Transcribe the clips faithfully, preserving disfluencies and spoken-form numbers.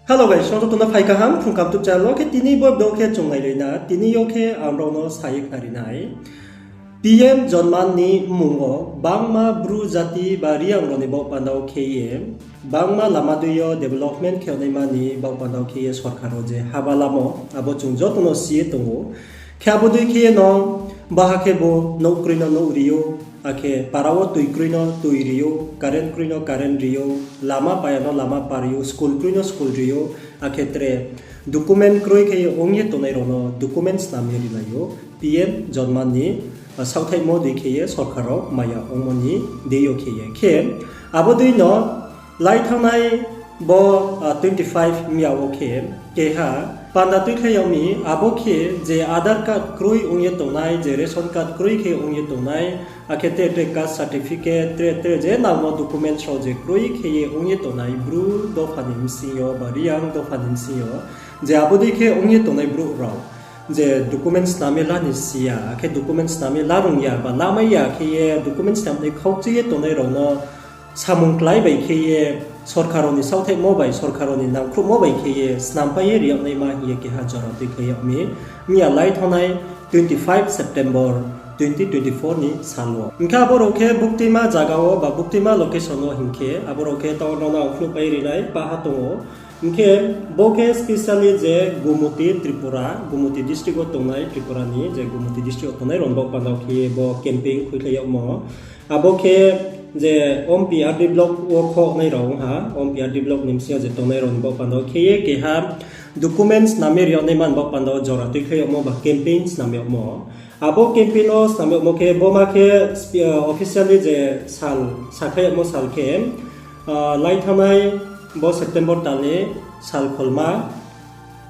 Hello guys, joto no phai kaham Phrung Kaham YouTube channel wo. Khe tini bo video khe chung nailai na, tini yo khe ang rao no sa ye khnari nai. P M Jonman ni mmung wo bangma Bru jati ba Reang rao ni baoh panda wo khe ye, bangma lama dei yo development khe yagnaima ni baoh panda wo khe ye sorkar wo je haba lamo, abo chung joto no si ye tong ou. Khe abo dei khe ye no, baha khe bo nouh kroi no nouh ri ou, akhe para wo tui kroi no tui ri ou, current kroi no current ri ou, lama paya no lama pa ri ou, school kroi no school ri ou, akhe tre document kroi khe ye ong ye tongnai rao no document snam ye rilai ou, P M Jonman ni, ah, saohthaihmo dei khe ye sorkar rao maya ongmo ni dei yo khe ye. Khe abo dei no lai thanngnai bo, ah, twenty five mya wo khe keha panda tuikhlai yag mi, abo khe je Aadhaar card kroi ong ye tongnai, je ration card kroi khe ong ye tongnai, akhe tre tre caste certificate, tre tre je nangmo documents rao je kroi khe ye ong ye tongnai Bru dopha ni bsing yo ba Reang dopha ni bsing yo, je abo dei khe ong ye tongnai brouh rao je document snam ye la ni si ya, akhe document snam ye la rung ya ba lamai ya khe ye document snam ni khaukchi ye tongnai rao no samung klái bai khe ye sorkar rao ni saohthaihmo bai, sorkar rao ni nangkhruhmo bai khe ye snampai ye ri yag naima hing ye keha jora tuikhlai yag mi, mya lai thanngnai twenty five September twenty twenty four ni sal wo. Hing khe abo rao khe buktima zaga wo ba buktima location wo hing khe abo rao khe taoh rao no ang phnuhpai ri nai paha tong ou. Hing khe bo khe specially je Gumoti Tripura, Gumoti district wo tongnai, Tripura ni je Gumoti district wo tongnai rao ni baoh panda wo khe ye bo campaign khuikhlai yagmo. Abo khe je Ompi R D block wo khohnai rao ong ha, Ompi R D block ni bsing yo je tongnai rao ni baoh panda wo khe ye keha document snam ye ri yag naima ni baoh panda wo jora tuikhlai yagmo ba campaign snam yagmo. Abo campaign wo snam yagmo khe bo ma khe sp-, ah, officially je sal, sakhlai yagmo sal khe, ah, lai thanngnai bo September tal ni sal kholma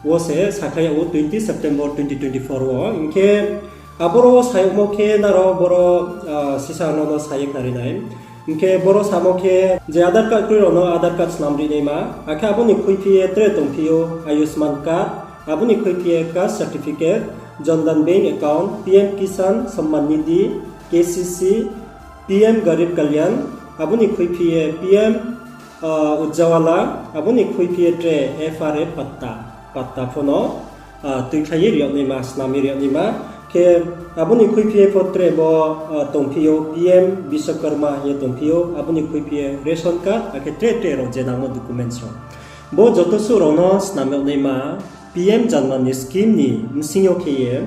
wo se sakhlai yag ou, twenty September twenty twenty four wo. Hing khe aboro wo sa yagmo khe nrao boro, ah, sisa no no sa ye khnari nai. Hing khe boro samo khe je Aadhaar card kroi rao no Aadhaar card snam ri naima, akhe abo ni khuiphi ye tre tongphi ou Ayushman card, abo ni khuiphi ye caste certificate, Jan Dhan Bank account, P M Kisan Samman Nidhi, K C C, P M Garib Kalyan, abo ni khuiphi ye P M, ah, Ujjawala, abo ni khuiphi ye tre F R A patta, patta pho no, ah, tuikhlai ye ri yag naima, snam ye ri yag naima. Khe abo ni khuiphi ye pho tre bo, ah, tongphi ou P M Biswakarma ye tongphi ou, abo ni khuiphi ye ration card, akhe tre tre rao je nangmo documents rao. Bo joto suh rao no snam yag naima P M Janman ni scheme ni bsing yo khe ye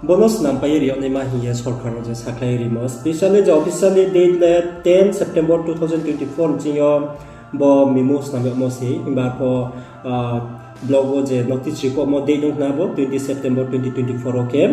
bo no snampai ye ri yag naima hing ye sorkar rao je sakhlai rimo. Specially je officially date le ten September two thousand twenty four ni bsing yo bo memo snam yagmo se, himba pho, ah, block wo je notice rikhohmo date ong khna bo twenty September twenty twenty four wo khe.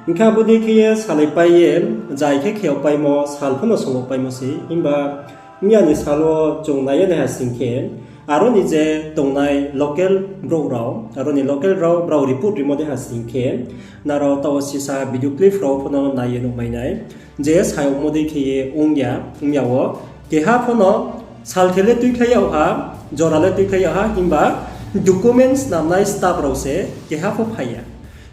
Hing khe abo dei khe ye salaipai ye, jai khe khe yagpaimo, sal pho no song yagpaimo se, himba mya ni sal wo chung nai ye naiha sing khe, aro ni je tongnai local brouh rao, aro ni local rao, brao report rimo dei ha sing khe, nrao taoh sisa video clip rao pho no nai ye nuhmai nai. Je sa yagmo dei khe ye ong ya, ong ya wo, keha pho no sal khe le tuikhlai yag ha, jora le tuikhlai yag ha, himba document snamnai staff rao se keha pho phai ya.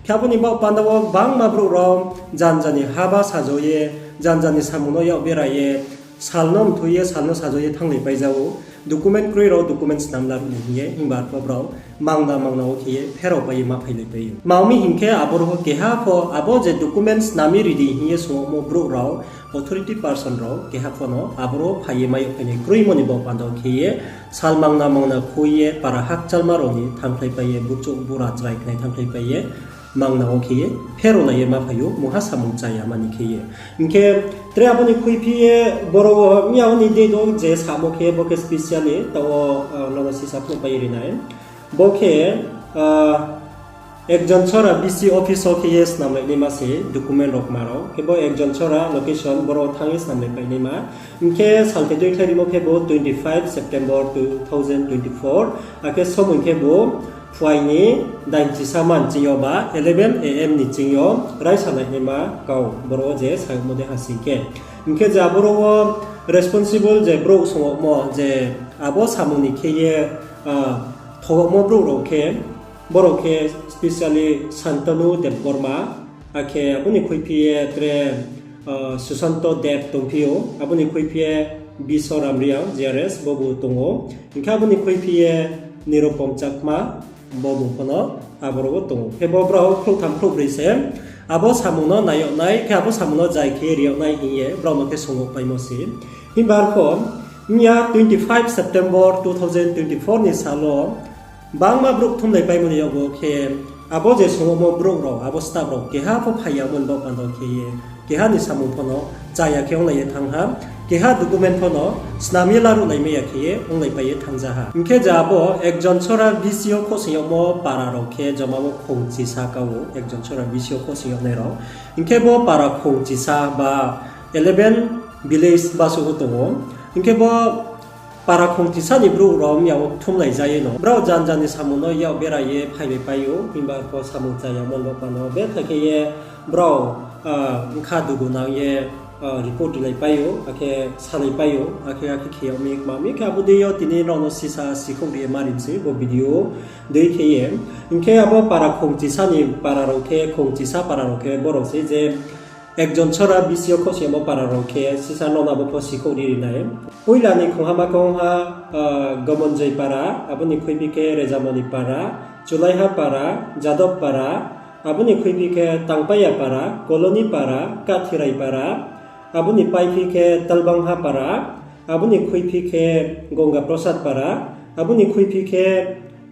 Khe abo ni baoh panda wo gbangma brouh rao janja ni haba sajo ye, janja ni samung no yak bera ye, sal no mthui ye, sal no sajo ye thannglai pai ja ou. Document kroi rao document snam la ruh ni hing ye, himba arphuh brao mangna mangna wo khe ye pherao pai ye ma phailai pai ou. Tma ong mi hing khe aboro pho keha pho abo je document snam ye ri di hing ye sungmo brouh rao, authority person rao keha pho no aboro phai ye mai yag phainai kroimo ni baoh panda wo khe ye sal mangna mangna khui ye para hakchalma rao ni thannglai pai ye, buchouh bura chrai khnai thannglai pai ye, mangna wo khe ye pherao lai ye ma phai ou, mungha samung chaya mani khe ye. Hing khe tre abo ni khuiphi ye boro wo mya wo ni date wo je samo khe bo khe specially taoh wo, ah, nono sisa phnuhpai ri nai. Bo khe, ah, ekjon chora B C office wo khe ye snamlai naima se document rao kma rao. Khe bo ekjon chora location boro wo thanng ye snamlai pai naima. Hing khe sal khe tuikhlai rimo khe bo twenty five September two thousand twenty four. Akhe somoi khe bo phuai ni dainchisa man ching yo ba eleven A M ni ching yo raisa nai naima kau boro wo je sa yagmo dei ha sing khe. Hing khe je aboro wo responsible je brouh songmo je abo samung ni khe ye, ah, thogomo brouh rao khe, borao khe specially Santanu Debbarma, akhe abo ni khuiphi ye tre, ah, Susanto Deb tongphi ou, abo ni khuiphi ye Bisoram Reang, G R S, bobu tong ou. Hing khe abo ni khuiphi ye Nirupom Chakma, bo bung pho no aboro wo tong ou. Khe bo brao khrouhtham khrouhbroi se abo samung no nai yag nai, khe abo samung no jai khe ri yag nai hing ye brao no khe songouh paimo se. Himba arpho, miya twenty five September two thousand twenty four ni sal wo bangma brouh kthumlaipaimo ni yakgu khe, abo je songouhmo brouh rao, abo staff rao keha pho phai ya mo ni baoh panda wo khe ye, keha ni samung pho no chaya khe onglai ye thanng ha, keha document pho no snam ye laruhlaimai ya khe ye onglaipai ye thanngja ha. Hing khe je abo Ekjonchhora B C yo khosning yagmo para rao khe joma wo khongchisa ka ou, Ekjonchhora B C yo khosning yagnai rao. Hing khe bo para khongchisa ba eleven village basuh wo tong ou. Hing khe bo para khongchisa ni brouh rao miya wo kthumlai ja ye no, brao jan jan ni samung no yak bera ye phailaipai ou, himba arpho samung chaya mo ni baoh panda wo bethai khe ye brao bkha dugu nang ye report rilaipai ou, akhe salaipai ou, akhe akhe khe yag mi kma mi khe abo dei yo tini nrao no sisa sikhouh ri ye ma ri mi se bo video dei khe ye. Hing khe abo para khongchisa ni para rao khe, khongchisa para rao khe brao se je Ekjonchhora B C yo khosning yagmo para rao khe sisa nrao no abo pho sikhouh ri ri nai. Poila ni khongha ma khe ong ha, Gomonjoi para, abo ni khuiphi khe Rejamoni para, Chulaiha para, Jadab para, abo ni khuiphi khe Tangpaiya para, Koloni para, Kathirai para, abo ni paiphi khe Talbangha para, abo ni khuiphi khe Ganga Prasad para, abo ni khuiphi khe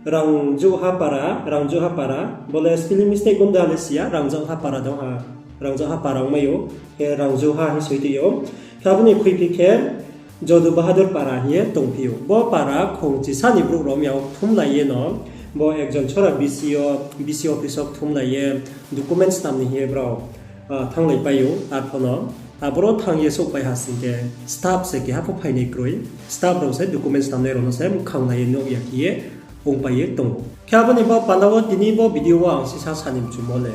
Rangjuha para, Rangjuha para, bo le spelling mistake ong de ha le si ya, Rangjuha para de ong ha, Rangjuha para ongmai ou, khe Rangjuha hing soi tui ou. Khe abo ni khuiphi khe Jodu Bahadur para hing ye tongphi ou. Bo para khongchisa ni brouh rao miya wo kthumlai ye no, bo Ekjonchhora B C yo, B C office wo kthumlai ye document snam ni hing ye brao thannglaipai ou. Arpho no aboro thanng ye souhpai ha sing khe, staff se keha pho phainai kroi, staff rao se document snamnai rao no se mkhanglai ye nuh ya khe ye ongpai ye tong ou. Khe abo ni baoh panda wo tini bo video wo ang sisa sa ni mchumo le,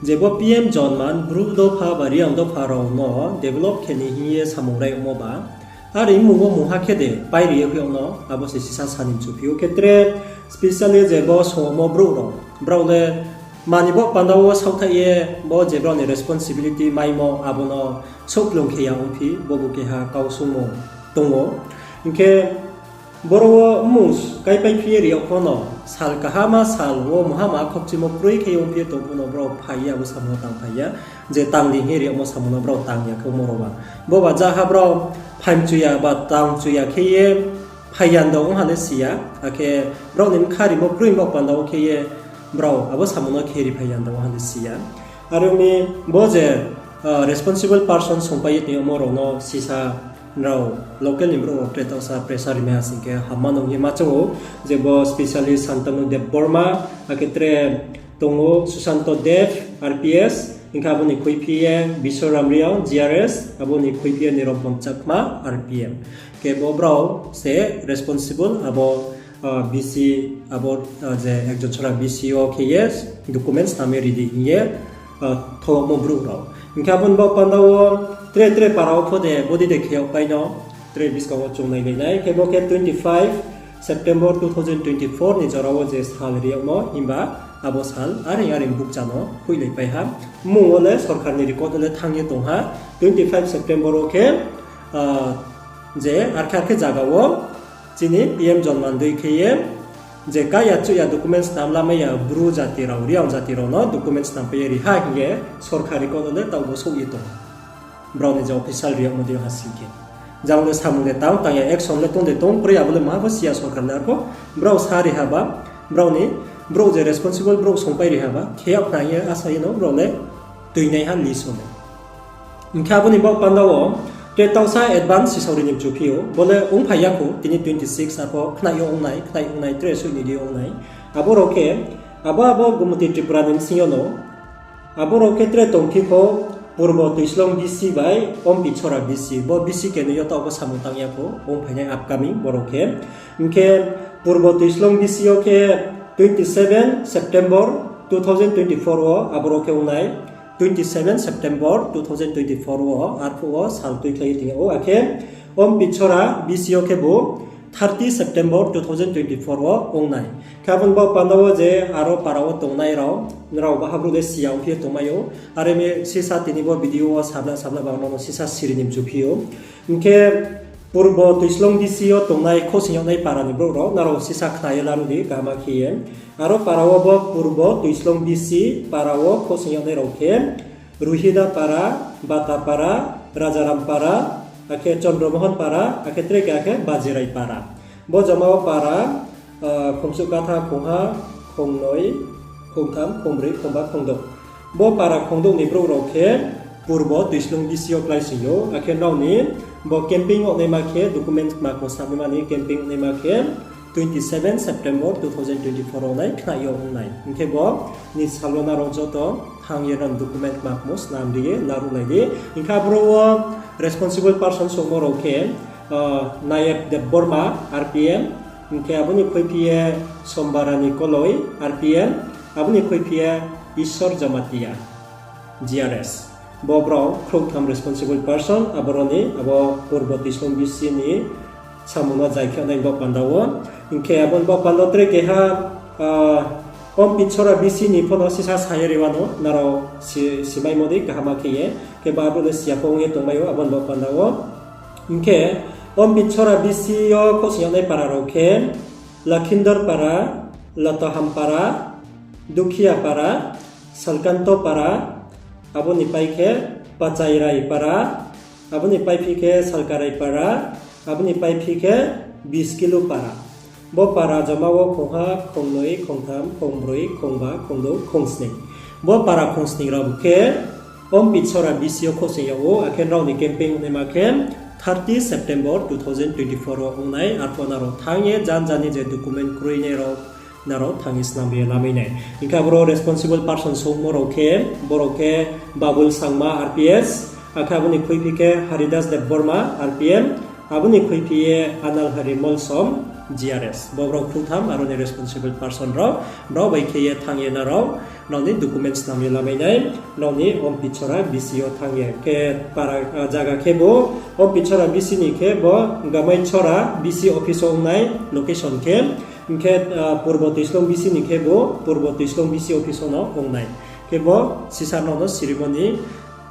je bo P M Jonman Bru dopha ba Reang dopha rao no develop khe ni hing ye samung rai yagmo ba, are mmung wo mungha khe de pai ri ye hoih yag no, abo se sisa sa ni mchuphi ou. Khe tre specially je bo songmo brouh rao, brao le mani baoh panda wo saohthaih ye bo je brao ni responsibility maimo abo no souhplung khe ya ongphi, bo bo keha kau sungmo tong ou. Hing khe boro wo mmung kaipaiphi ye ri yag pho no, sal kahama sal wo mungha ma khokchimo kroi khe ye ongphi ye tong pho no, brao phai ye abo samung no tangphai ya. Je tang di hing ye ri yagmo samung no brao tang ya khe omo rao ba. Bo ba jaha brao phaimchu ya ba tangchu ya khe ye phai ya ndao ong ha le si ya. Akhe brao ni bkha rimo kroi baoh panda wo khe ye brao abo samung no khe ri phai ya ndao ong ha le si ya. Are ong mi bo je responsible person songpai ye tong yagmo rao no sisa nrao local ni brouh rao tre taohsa pressure rimai ha sing khe hamma nung ye ma choung ou, je bo specially Santanu Debbarma, akhe tre tong ou Susanto Deb, R P S, hing khe abo ni khuiphi ye Biswaram Reang, G R S, abo ni khuiphi ye Nirompom Chakma, R P M. Khe bo brao se responsible abo B C, abo je Ekjonchhora B C yo khe ye document snam ye ri di hing ye thogmo brouh rao. Hing khe abo ni baoh panda wo tre tre para wo pho de bodei de khe yagpai no, tre buskang wo chung nailai nai. Khe bo khe twenty five September two thousand twenty four ni jora wo je sal ri yagmo, himba abo sal are are bukcha no hoihlaipai ha. Mmung wo le sorkar ni record wo le thanng ye tong ha, twenty five September wo khe je arkhe arkhe zaga wo chini P M Jonman dei khe ye je kaya chuh ya document snam lamai ya Bru jati rao, Reang jati rao no document snampai ye ri ha hing ye sorkar record wo le taoh bo souh ye tong. Brao ni je official ri yagmo dei ha sing khe, jang le samung de tang tang ya, action le tong de tong kroi, abo le maha pho si ya sorkar le arpho. Brao sa ri ha ba, brao ni brouh je responsible brouh songpai ri ha ba, khe yag khna hing ye asa ye no brao le tuinaiha list wo le. Hing khe abo ni baoh panda wo, tre taohsa advance sisao ri ni mchuphi ou, bo le ongphai ya khou, tini twenty six arpho khnaih yo ongnai, khnaih ongnai, tre suih ni di ongnai. Abo rao khe, abo abo Gomoti Tripura ni bsing yo no, abo rao khe tre tongphi khou, Purbo Tuislong B C bai Ompichora B C, bo B C khe ni yo taoh bo samung tang ya khou, ongphainai upcoming bo rao khe. Hing khe Purbo Tuislong B C yo khe twenty seven September two thousand twenty four wo abo rao khe ongnai, twenty seven September two thousand twenty four wo, arphuh wo sal tuikhlai ye tong ya ou, akhe Ompichora B C yo khebu thirty September two thousand twenty four wo ongnai. Khe abo ni baoh panda wo je aro para wo tongnai rao, nrao baha brouh le si ya ongphi ye tongmai ou, are mi sisa tini bo video wo sabla sabla ba nrao no sisa siri ni mchuphi ou. Hing khe Purbo Tuislong B C yo tongnai khosing yagnai para ni brouh rao, nrao sisa khna ye laruh di kaham khe ye. Aro para wo bo Purbo Tuislong B C para wo khosing yagnai rao khe, Ruhida para, Bata para, Rajaram para, akhe Chandra Mohon para, akhe tre keha khe Bajirai para. Bo joma wo para, ah, khomsuh katha, khongha, khongnoi, khongtham, khongbroi, khongba, khongdouh. Bo para khongdouh ni brouh rao khe Purbo Tuislong B C yo kláising ou, akhe nrao ni bo camping ongnaima khe document kma kmo sanaima ni camping ongnaima khe twenty seven September two thousand twenty four wo nai khna yo ong nai. Hing khe bo ni sal wo nrao joto thanng ye nrao document kma kmo snam ri ye laruhlai di. Hing khe aboro wo responsible person songmo rao khe, ah, Nayeb Debbarma, R P M, hing khe abo ni khuiphi ye Sombarani Koloi, R P M, abo ni khuiphi ye Ishwar Jamatia, G R S. Bo brao khrouhtham responsible person, aboro ni abo Purbo Tuislong B C ni samung no zai khe nai bo panda wo. Hing khe abo ni bo panda wo tre keha, ah, Ompichora B C ni pho no sisa sa ye ri wano, nrao si, simaimo dei kaham khe ye, khe ba abo le siya pho ong ye tongmai ou abo ni bo panda wo. Hing khe Ompichora B C yo khosing yagnai para rao khe Lakhindar para, Lataham para, Dukhiya para, Salkanto para, abo ni pai khe Pachairai para, abo ni paiphi khe Salkarai para, abo ni paiphi khe Biskilu para. Bo para joma wo khongha, khongnoi, khongtham, khongbroi, khongba, khongdouh, khongsning. Bo para khongsning rao khe Ompichora B C yo khosing yag ou, akhe nrao ni camping ongnaima khe thirty September two thousand twenty four wo ong nai, arphuh nrao thanng ye jan jani je document kroinai rao nrao thanng ye snam ye lamai nai. Hing khe aboro responsible person songmo rao khe, borao khe Babul Sangma, R P S, akhe abo ni khuiphi khe Haridas Debbarma, R P M, abo ni khuiphi ye Analhari Molsom, G R S. Bo brao khrouhtham aro ni responsible person rao, brao bai khe ye thanng ye nrao, nrao ni document snam ye lamai nai, nrao ni Ompichora B C yo thanng ye. Khe para, ah, zaga khe bo, Ompichora B C ni khe bo Gamaichora B C office wo ong nai location khe, hing khe, ah, Purbo Tuislong B C ni khe bo Purbo Tuislong B C office wo no ong nai. Khe bo sisa nrao no sirimo ni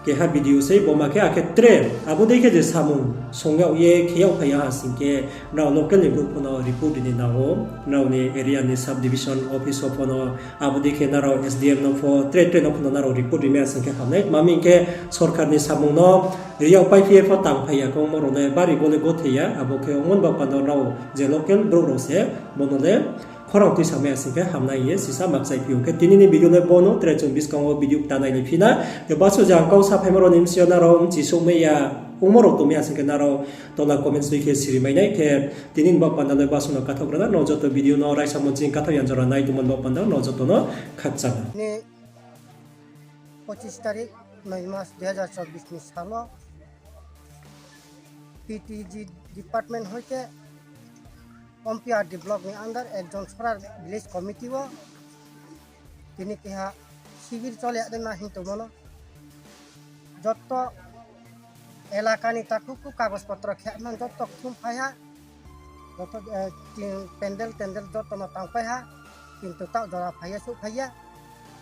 keha video sei, bo ma khe akhe tre, abo dei khe je samung song yag ye khe yag phai ya ha sing khe, nrao local ni brouh pho no report ri ni nang ou, nrao ni area ni subdivision office wo pho no, abo dei khe nrao S D M no pho, tre tre no pho no nrao report ri mai ya sing khe ham nai. Tma hing khe sorkar ni samung no ri yag paiphi ye pho tang phai ya, khe ongmo rao le bari bo le gothei ya, abo khe ongmo ni bo panda wo nrao je local brouh rao se, bo no le khorang tuisa mai ya sing khe ham nai hing ye sisa makchaiphi ou. Khe tini ni video le bo no, tre chung buskang wo video kta nai ni phi na. Khe basu je ang kau saphaimo rao ni bsing yo nrao bchi souhmai ya ongmo rao tongmai ya sing khe nrao tola comments tui khe siri mai nai. Khe tini ni bo panda le basu no kathaoh gra na, nrao joto video no raisa mo ching kathaoh ya jora nai tongmo ni bo panda nrao joto no khakchang. Ni পঁচিশ তারিখ নয় মাস দুই হাজার চব্বিশ ni sal wo P T G department hoite Ompichora block ni under একজন ছড়া village committee wo tini keha শিবির চলে ya dei ma hing tongmo no. Joto এলাকা ni takhu khu কাগজপত্র khe man joto kthum phai ha, joto, eh, tin, pandal tendal joto no tangpai ha, কিন্তু taoh jora phai ye souhphai ya.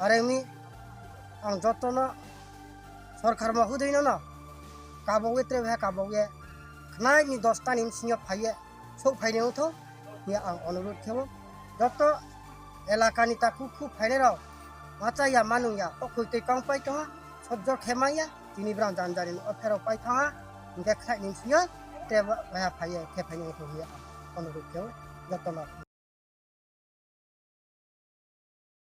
Are ong mi ang joto no sorkar mo hudei no no kabau ye tre ha kabau ye khnai ni dosta ni bsing yo phai ye souhphai ni ong thou hing ye ang অনুরোধ khe ou. Joto এলাকা ni takhu khu phainai rao ma chá ya ma nung ya, o khuitoi kangpai tong ha, সহ্য khe mai ya, tini brang janjani no o pherao pai thanng ha, hing khe khnai ni bsing yo tre ha phai ye khe phai ni ong thou hing ye ang অনুরোধ khe ou joto no.